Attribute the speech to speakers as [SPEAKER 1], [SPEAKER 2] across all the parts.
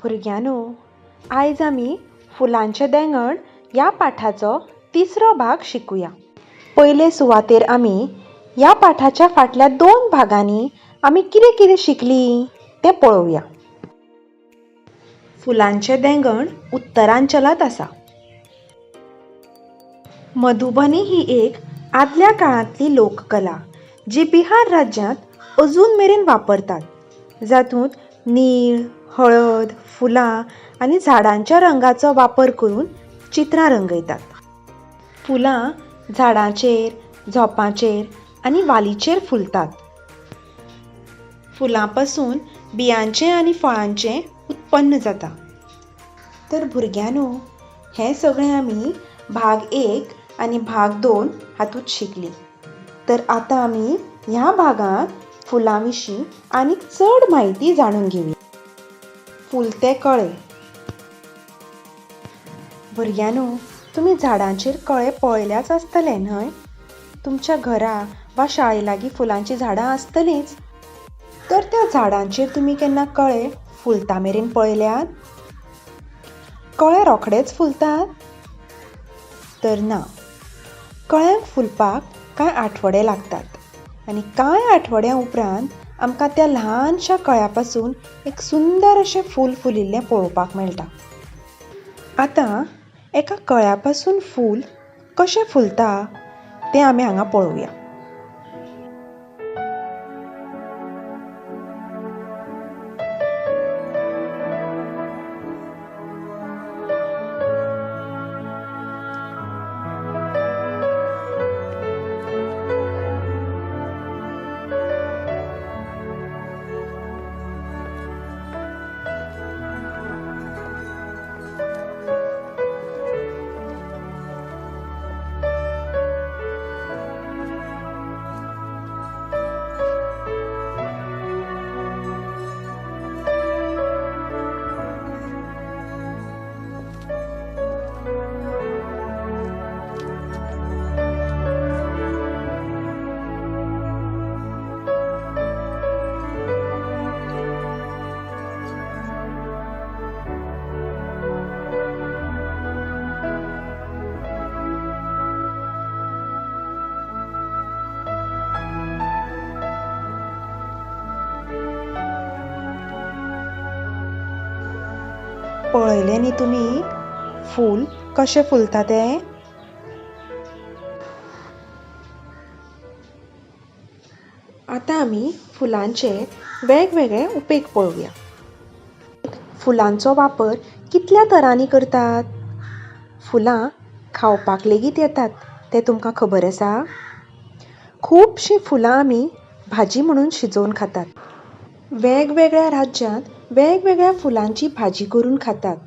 [SPEAKER 1] भुरग्यांनो, आयज आमी फुलांचें देंगण ह्या पाठाचो तिसरो भाग शिकुया. पयले सुवातेर आमी ह्या पाठाच्या फाटल्या दोन भागांनी आमी कितें कितें शिकलीं तें पळोवया. फुलांचें देंगण उत्तरांचलांत आसा. मधुबनी ही एक आदल्या काळांतली लोककला जी बिहार राज्यांत अजून मेरेन वापरतात, जातूंत नीळ, हळद, फुलां आनी झाडांच्या रंगाचो वापर करून चित्रां रंगयतात. फुलां झाडांचेर, झोंपांचेर आनी वालीचेर फुलतात. फुलां पसून बियांचें आनी फळांचें उत्पन्न जाता. तर भुरग्यांनो, हें सगळें आमी भाग 1 आनी भाग 2 हातूंत शिकलीं. तर आतां आमी ह्या भागांत फुलां विशीं आनीक चड म्हायती जाणून घेवया. फुलते कळे. भुरग्यांनो, तुमी झाडांचेर कळे पळयल्याच आसतले न्हय? तुमच्या घरा वा शाळे लागीं फुलांचीं झाडां आसतलींच. तर त्या झाडांचेर तुमी केन्ना कळे फुलता मेरेन पळयल्यात? कळे रोखडेच फुलतात? तर ना. कळ्यांक फुलपाक कांय आठवडे लागतात आनी कांय आठवड्यां उपरांत आमकां त्या ल्हानशा कळ्या पासून एक सुंदर अशें फूल फुलिल्लें पळोवपाक मेळटा. आतां एका कळ्या पासून फूल कशें फुलता तें आमी हांगा पळोवया. पळयलें न्ही तुमी फूल कशें फुलता तें? आतां आमी फुलांचे वेगवेगळे उपेग पळोवया. फुलांचो वापर कितल्या तरांनी करतात? फुलां खावपाक लेगीत येतात तें तुमकां खबर आसा? खुबशीं फुलां आमी भाजी म्हणून शिजोवन खातात. वेगवेगळ्या राज्यांत वेगवेगळ्या फुलांची भाजी करून खातात.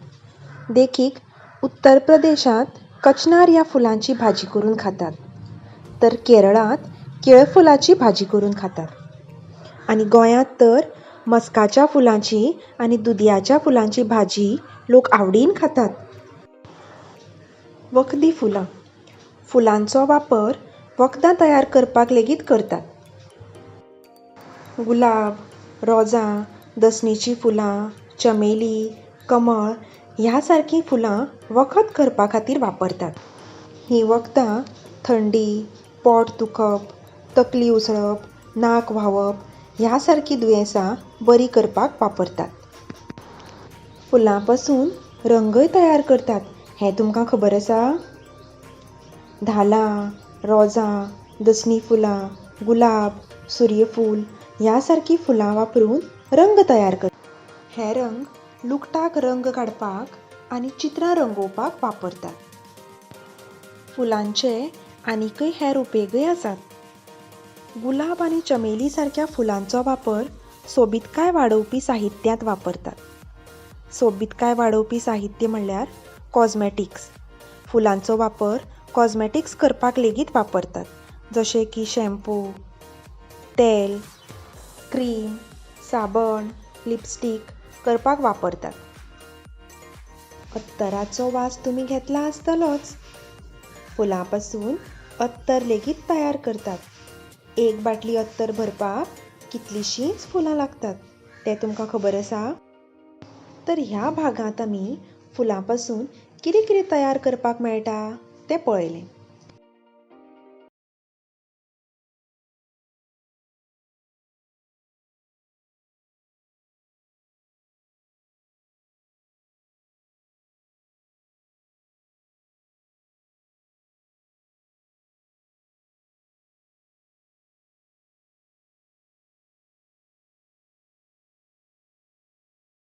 [SPEAKER 1] देखीक, उत्तर प्रदेशांत कचनार ह्या फुलांची भाजी करून खातात, तर केरळांत केळफुलाची भाजी करून खातात आनी गोंयांत तर मस्काच्या फुलांची आनी दुदयाच्या फुलांची भाजी लोक आवडीन खातात. वखदी फुलां. फुलांचो वापर वखदां तयार करपाक लेगीत करतात. गुलाब, रोजां, दसणीचीं फुलां, चमेली, कमळ ह्या सारकीं फुलां वखद करपा खातीर वापरतात. हीं वखदां थंडी, पोट दुखप, तकली उसळप, नाक व्हांवप ह्या सारकीं दुयेंसां बरीं करपाक वापरतात. फुलां पसून रंगय तयार करतात हें तुमकां खबर आसा? धालां, रोजां, दसणी फुलां, गुलाब, सुर्यफूल ह्या सारकीं फुलां वापरून रंग तयार करतात. हे रंग लुगटाक रंग काडपाक आनी चित्रां रंगोवपाक वापरतात. फुलांचे आनीकय हेर उपेगय आसात. गुलाब आनी चमेली सारक्या फुलांचो वापर सोबीतकाय वाडोवपी साहित्यांत वापरतात. सोबीतकाय वाडोवपी साहित्य म्हणल्यार कॉजमॅटिक्स. फुलांचो वापर कॉजमॅटिक्स करपाक लेगीत वापरतात, जशें की शॅम्पू, तेल, क्रीम, साबण, लिपस्टीक करपाक वापरतात. अत्तराचो वास तुमी घेतला आसतलोच. फुलां पसून अत्तर लेगीत तयार करतात. एक बाटली अत्तर भरपाक कितलींशींच फुलां लागतात तें तुमकां खबर आसा? तर ह्या भागांत आमी फुलां पासून कितें कितें तयार करपाक मेळटा तें पळयलें.